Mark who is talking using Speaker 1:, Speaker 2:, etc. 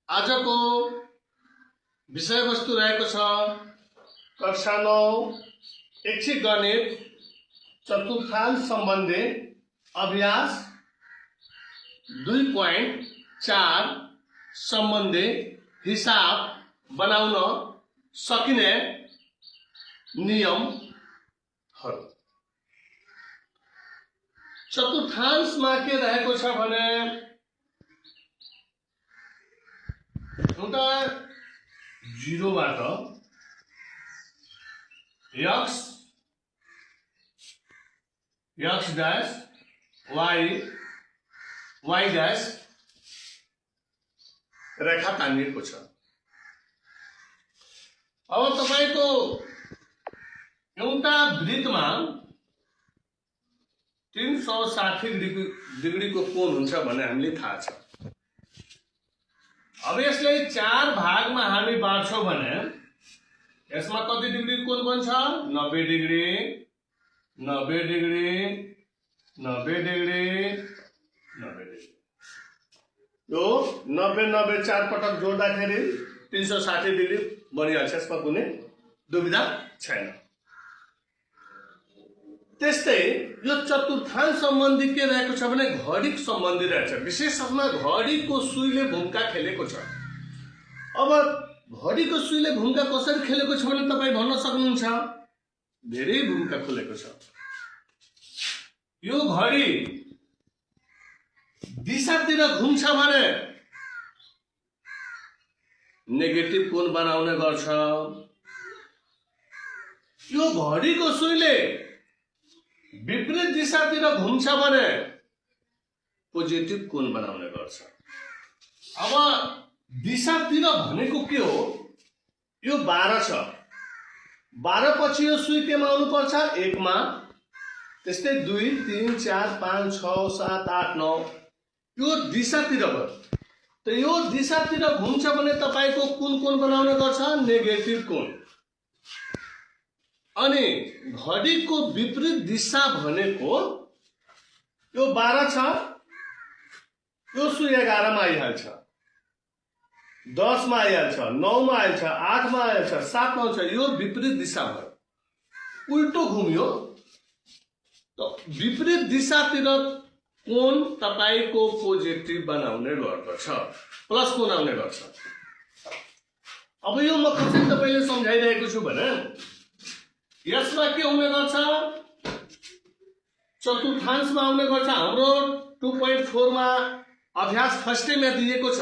Speaker 1: आजको विषयवस्तु रहेको छ कक्षा 9 ऐच्छिक गणित चतुर्थांश सम्बन्धी अभ्यास 2.4 सम्बन्धी हिसाब बनाउन सकिने नियमहरू। चतुर्थांशमा के रहेको छ भने एउटा 0 बाट x dash y dash रेखा तानिएको छ। अब तपाईको एउटा वृत्तमा 360 डिग्री को कोण हुन्छ भन्ने हामीले थाहा छ। अब यसलाई 4 भागमा हामी बाँड्छौं भने यसमा कति डिग्री कोण बन्छ? 90 डिग्री 90 डिग्री 90 डिग्री 90 डिग्री। यो 90 90 4 पटक जोड्दाखेरि 360 डिग्री बनिहाल्छ, यसमा कुनै दुविधा छैन। त्यस्तै यो चतुर्थांश सम्बन्धी के रहेको छ भने घडिक सम्बन्धी रहेछ। विशेषमा घडीको सुईले भूमिका खेलेको छ। अब घडीको सुईले भूमिका कसरी खेलेको छ भने तपाई भन्न सक्नुहुन्छ? धेरै भूमिका खेलेको छ। यो घडी दिशातिर घुम्छ भने नेगेटिभ कोण बनाउने गर्छ। यो घडीको सुईले विपरीत दिशातिर घुम्छ भने पोजिटिभ कोण बनाउने गर्छ। अब दिशातिर भनेको के हो? यो 12 छ। 12 पछि यो सुई केमा आउनु पर्छ? 1 मा। त्यस्तै 2 3 4 5 6 7 8 9 यो दिशातिर भयो। त यो दिशातिर घुम्छ भने तपाईको कुन कोण बनाउने गर्छ? नेगेटिभ कोण। अनि घडीको विपरीत दिशा भनेको यो 12 छ, यो सुई 11 मा आइहाल्छ, 10 मा आइहाल्छ, 9 मा आइहाल्छ, 8 मा आइहाल्छ, 7 मा आउँछ। यो विपरीत दिशा भयो, उल्टो घुम्यो। त विपरीत दिशातिर कोण तपाईको पोजिटिभ बनाउने गर्दछ, प्लस कोण आउने गर्छ। अब यो म कसरी तपाईले सम्झाइरहेको छु भने यसमा के हुने गर्छ? चतुर्थांशमा आउने गर्छ। हाम्रो 2.4 मा अभ्यास फर्स्टैमा दिएको छ।